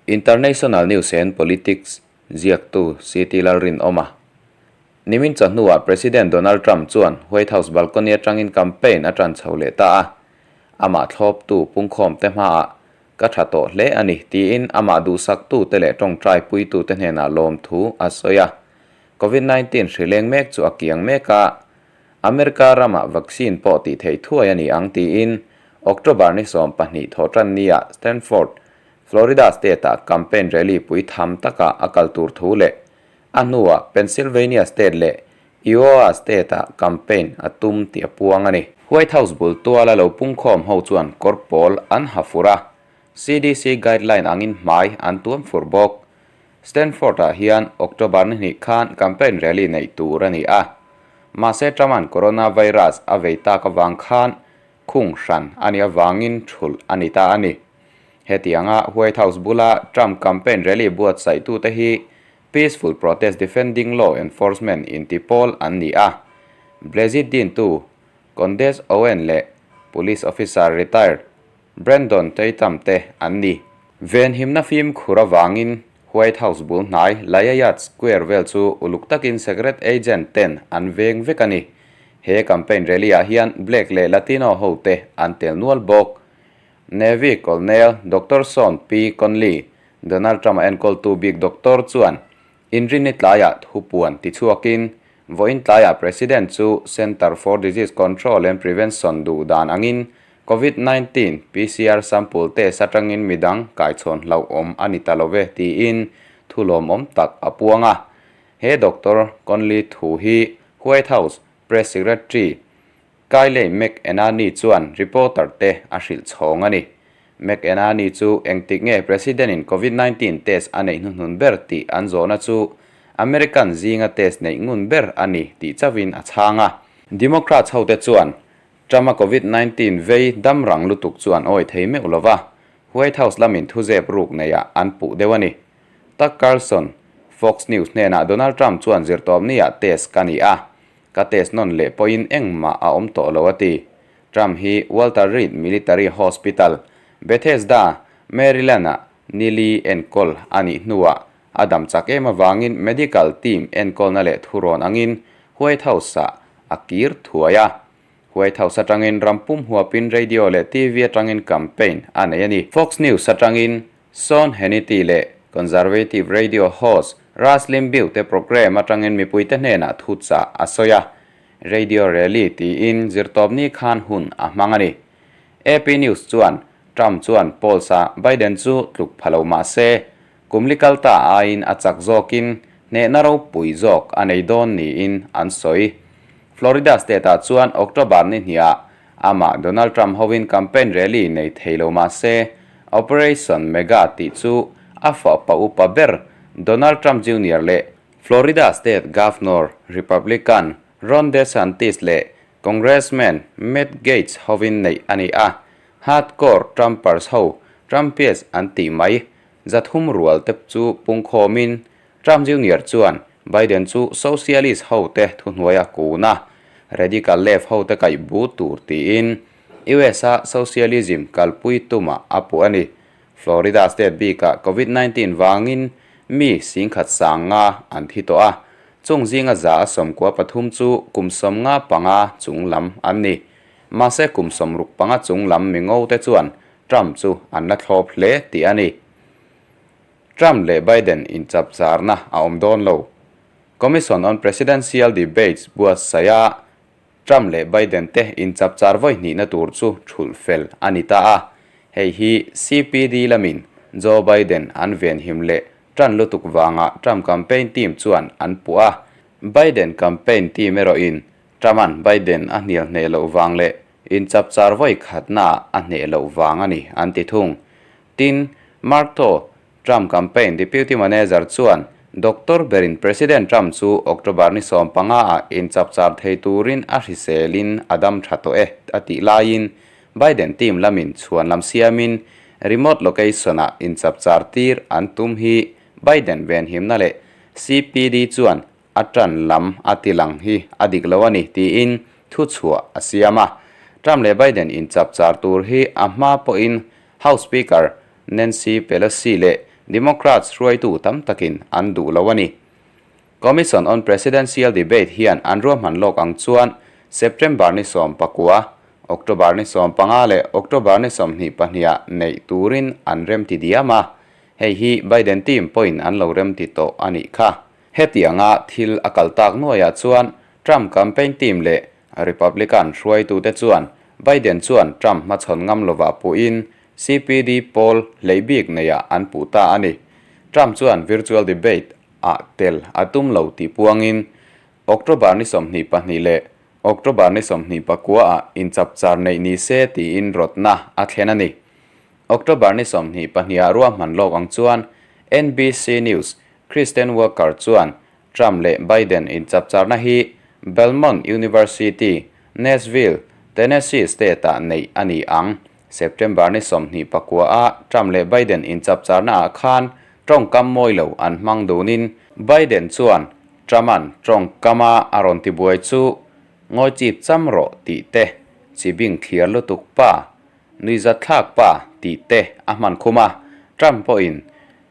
International News and Politics ziaktu CT Lalrinawma. Nimin chawhnuah President Donald Trump chuan White House balcony atangin campaign a tan chho leh ta a. Amah thlawptu pungkhawmte hmaah ka tha tawh hle a ni tiin amah duhsaktute leh tawngtai puitute hnenah lawmthu a sawi a. Covid 19 hri leng mek chu a kiang mek a, America ramah vaccine pawh tih theih thuai a ni ang tiin October ni 20 thawhtan nia Stanford, Florida state-ah campaign rally pui tham takah a kal tur thu leh a hnuah Pennsylvania state leh Iowa state-ah campaign a tum tih a puang a ni. White House bul tuala lo pungkhawm ho chuan kawr pawl an ha fur a, CDC guideline angin hmai an tuam fur bawk. Stanford-ah hian October ni hnih khan campaign rally neih tur a ni a. Mahse Trump-a'n coronavirus a vei tak avang khan khung hran a nih avangin thulh a ni ta a ni. Hetianga White House bula Trump campaign rally buatsaihtute hi Peaceful Protest Defending Law Enforcement inti pawl an ni a. Blazit dintu Candace Owen leh Police officer retired Brandon Tatum te an ni. Venhimna fimkhur avangin White House bul hnai Lafayette Square vel chu uluk takin secret agent ten an veng vek a ni. He campaign rally ah hian Black leh Latino ho te an tel nual bawk. Navy Colonel Doctor Sean P. Conley, Donald Trump a enkawltu bik doctor chuan inrinni tlaiah thupuan tichhuakin vawiin tlaiah President chu Center for Disease Control and Prevention duh dan angin Covid 19 PCR sample test atangin midang kaichhawn hlauhawm a ni ta lo ve tiin thu lawmawm tak a puang a. He Doctor Conley thu hi White House Press Secretary Kayleigh McEnany chuan reporter te a hrilh chhawng a ni. McEnany chu engtik nge President in Covid 19 test a neih hnuhnun ber tih an zawhna chu American zinga test neih ngun ber a ni tih chauhin a chhang a. Democrats hote chuan Trump-a Covid 19 vei dam rang lutuk chu an awi thei meuh lo va, White House lamin thuzep ruk neiah an puh deuh a ni. Tuck Carlson, Fox News hnenah Donald Trump chuan zirtawpniah test ka ni a, ka test nawn leh pawhin engmah a awm tawh lo a ti. Trump hi Walter Reed Military Hospital, Bethesda, Maryland-ah nili enkawl a nih hnuah a dam chak em avangin medical team enkawlna leh thurawn angin White House-ah a kir thuai a. White House atangin ram pum huapin radio leh TV atangin campaign a nei a ni. Fox News atangin Sean Hannity leh Conservative radio host Rush Limbaugh te programme atangin mipuite hnenah thu chah a sawi a. Radio rally tiin zirtawpni khan hun a hmang a ni. AP News chuan Trump chuan polls-ah Biden chu tluk pha lo mah se, kum li kal ta aiin a chak zawkin hnehna ropui zawk a nei dawn niin an sawi. Florida state-ah chuan October ni hniah amah Donald Trump hovin campaign rally nei thei lo mah se, Operation Mega tih chu a fapa upa ber Donald Trump Junior leh Florida state Governor Republican Ron DeSantis leh Congressman Matt Gaetz hovin neih a ni a. Hardcore Trumpers ho Trumpies an tih mai 300 rual te chu pungkhawmin Trump Junior chuan Biden chu socialist ho te thuhnuai a kun a, radical left ho te kaih bu tur tiin US-a socialism kalpui tumah a puh a ni. Florida state bikah Covid 19 vangin mi 10,500 an thi tawh a, chung zinga 113 chu kum 95 chung lam an ni. Mahse kum 65 chung lam mi ngo te chuan Trump chu an la thlawp hle tih a ni. Trump leh Biden inchapcharna a awm dawn lo. Commission on Presidential Debates buatsaih a Trump leh Biden te inchapchar vawi hnihna tur chu thulh fel a ni ta a. Hei hi CPD lamin Joe Biden an venhim leh tan lutuk vangah Trump campaign team chuan an puh a. Biden campaign team erawhin Trump-a'n Biden a hnial hneh loh vang leh inchapchar vawi khatnaah a hneh loh vang a ni an ti thung. Tin, Martho, Trump campaign deputy manager chuan Doctor berin President Trump chu October ni 15 ah inchapchar thei turin a hriselin a dam tha tawh e a tih laiin Biden team lamin chhuan lam siamin remote location ah inchapchar tir an tum hi Biden venhimna leh CPD chuan a tan lam a ti lang hi a dik lo a ni tiin thu chhuah a siam a. Trump leh Biden inchapchar tur hi a hma pawhin House Speaker Nancy Pelosi leh Democrats hruaitu tam takin an duh lo a ni. Commission on Presidential Debate hian an ruahman lawk ang chuan September ni 19, October ni 15 leh October ni 22 ah neih turin an remti diam a, hei hi Biden team pawhin an lo remti tawh a nih kha. Hetianga thil a kal tak nuaiah chuan Trump campaign team leh Republican hruaitute chuan Biden chuan Trump hmachhawn ngam lovah puhin CPD pawl hleih bik neiah an puh ta a ni. Trump chuan virtual debate ah tel a tum lo tih puangin October ni 22 leh October ni 29 ah inchapchar neih ni se tiin rawtna a thlen a ni. October ni 22 ah ruahman lawk ang chuan NBC News Kristen Welker chuan Trump leh Biden inchapcharna hi Belmont University, Nashville, Tennessee state-ah neih a ni ang. September ni 29 ah Trump leh Biden inchapcharna ah khan tawngkam mawi lo an hmang dunin Biden chuan Trump-a'n tawngkama a rawn tibuai chu ngawi chip cham rawh tih te, chi bing thliar lutuk pa, nuihzatthlak pa tih te a hman khum a, Trump pawhin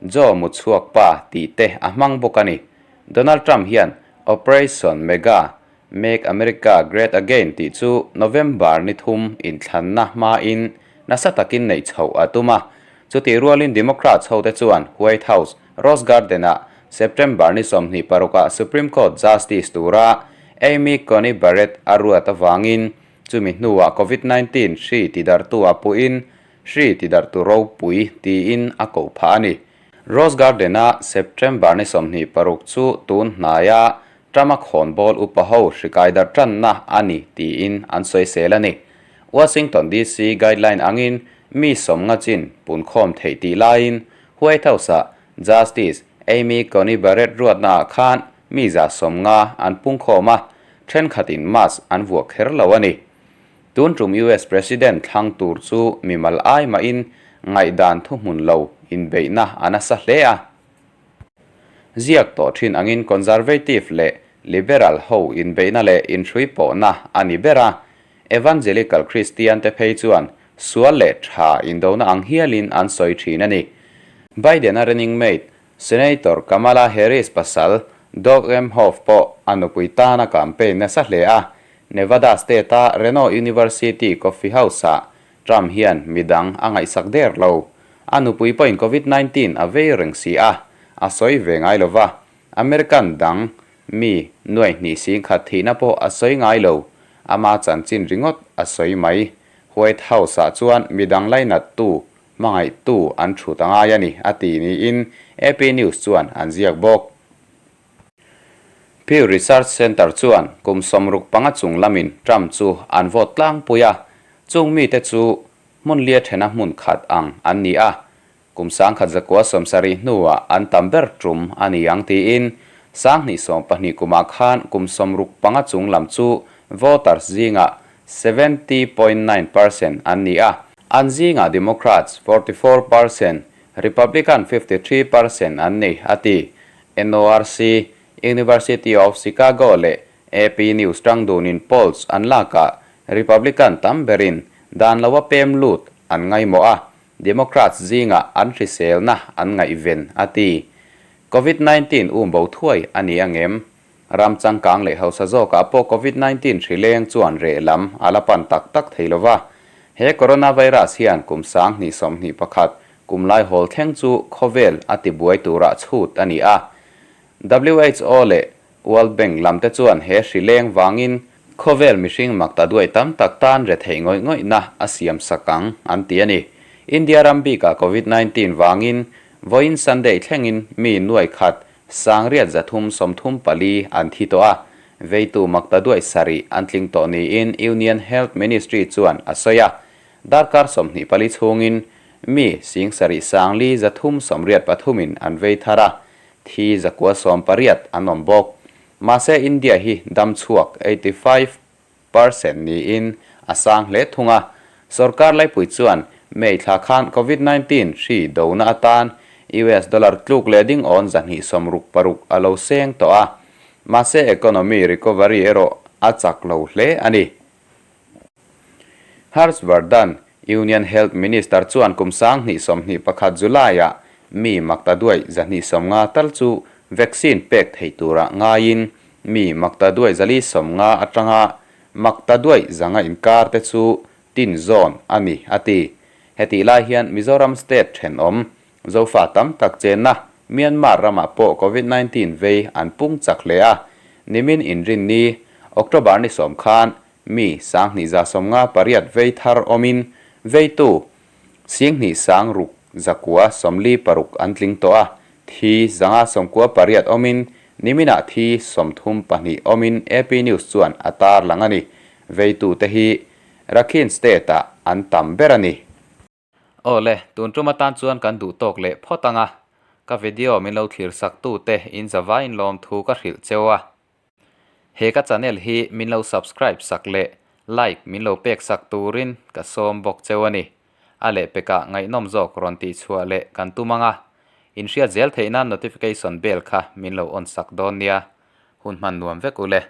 Joe muchhuak pa tih te a hmang bawk a ni. Donald Trump hian Operation Mega, Make America Great Again tih chu November ni thum inthlanna hmain nasa takin neih chhoh a tum a. Chutih rualin Democrats hote chuan White House, Rose Garden-ah September ni 26 ah Supreme Court Justice tura Amy Coney Barrett a ruat avangin chumi hnuah Covid 19 hri tidartu a puhin hri tidartu ropui tiin a koh phah a ni. Rose Garden-a September ni 26 chu tun hnaia Trump-a khawnbawl upa ho hri kaidar tanna a ni tiin an sawisel a ni. Washington DC guideline angin mi 50 chin punkhawm theih tih laiin White House-ah Justice Amy Coney Barrett ruatnaah khan mi 50 an pungkhawm a, thenkhatin mask an vuah kher lo a ni. Tun tum US President thlang tur chu mimal ai mahin ngaihdan thuhmun lo inbeihna a nasa hle a. Ziak tawh thin angin Conservative leh Liberal ho inbeihna leh inhrui pawhna a ni ber a, Evangelical Christian te phei chuan sual leh tha indona ang hialin an sawi thin a ni. Biden-a running mate Senator Kamala Harris pasal Doug Emhoff pawh a nupui tana campaign nasa hle a, Nevada State-a Reno University Coffee House-ah Trump hian midang a ngaihsak der lo. A nupui pawhin Covid 19 a vei reng si a, a sawi ve ngai lo va. American dang mi nuai hnih sing khat thihna pawh a sawi ngai lo. Ama chanchin ringawt a sawi mai. White House-ah chuan midang lainattu, hmangaihtu an thut a ngai a ni, a ti niin AP News chuan an ziak bawk. Pew Research Center chuan kum 65 chung lamin Trump chu an vote tlangpui a, chung mite chu hmun lia thena hmun khat ang an ni a, kum 1970 hnuah an tam ber tum a ni ang tiin 2012 kumah khan kum 65 chung lam chu voters zingah 70.9% an ni a, an zingah Democrats 44%, Republican 53% an ni, a ti. NORC, University of Chicago leh AP News tang dunin polls an lakah Republican tam berin dan loa pem lut an ngaimawh a, Democrats zingah an hriselna an ngaihven, a ti. Covid 19 um bo thuai a ni angem? Ram changkang leh hausa zawkah pawh Covid 19 hri leng chuan reh lam a la pan tak tak thei lova. He coronavirus hian kum 2021 kum lai hawl thleng chu khawvel a tibuai turah chhut a ni a. WHO leh World Bank lam te chuan he hri leng vangin khawvel mihring makta duai tam tak tan re theih ngawih ngawihna a siam sak ang an ti a ni. India ram bikah Covid 19 vangin vawiin Sunday thlengin mi nuai khat 834 an thi tawh a, veitu makta duai sarih an tling tawh niin Union Health Ministry chuan a sawi a. Darkar 24 chhungin mi 7,583 in an vei thar a, thi 980 an awm bawk. Mahse India hi dam chhuak 85% niin a sang hle thung a. Sorkar laipui chuan May thla khan Covid 19 hri dona atan US dollar tluk leh ding awn 266 a lo seng tawh a. Mahse economy recovery erawh a chak lo hle a ni. Harsh Vardhan, Union Health Minister chuan kum 2021 July-ah. Mi maktaduai 250 tal chu vaccine pek theih turah ngaiin mi maktaduai 450 atanga maktaduai 500 inkar te chu tin zawn a ni, a ti. Hetih lai hian Mizoram state thenawm Zofa tam tak chenna Myanmar ramah pawh Covid 19 vei an pung chak hle a, nimin inrinni October ni sawm khan mi 2158 vei thar awmin veitu 26,646 an tling tawh a, thi 598 awmin niminah thi 32 awmin AP News chuan a tarlang a ni. Veitute hi Rakhine State-ah an tam ber a ni. Aw le, tun tum atan chuan kan duh tawk leh phawt ang a, ka video min lo thlir sak tu te in zavai in lawm thu ka hrilh cheu a. He ka channel hi min lo subscribe sak leh like min lo pek sak turin ka sawm bawk cheu a ni. A lehpekah ngaihnawm zawk rawn tih chhuah leh kan tum ang a, in hriat zel theih nan notification bell kha min lo on sak dawn nia. Hun hman nuam vek u le.